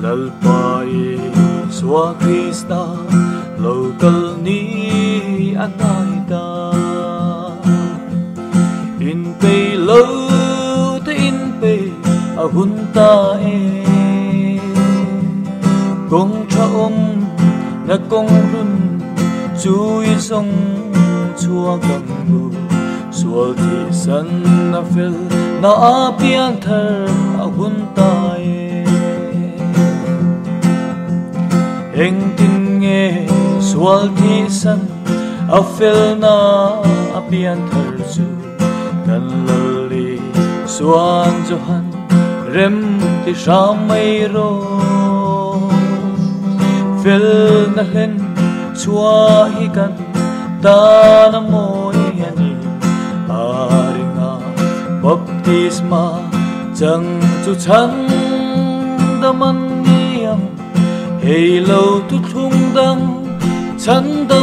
Lalpa Isua Krista lo kal ni a hnai ta. Inpei lo te inpei a hun ta e. Kawng tha awm na kawng hlun chu i zawng chhuak ang u. Sual thihsan a fel na a pian thar a hun ta e. Engtin nge sual thihsan a fel na a pian thar chu kan Lal Isuan Johan rem ti hram mai rawh. Fel na hlen chhuah hi kan tan a mawi a ni. A ringa baptisma chang chu chhan dam an ni ang. Hei lo thuthlung dang chhan dam.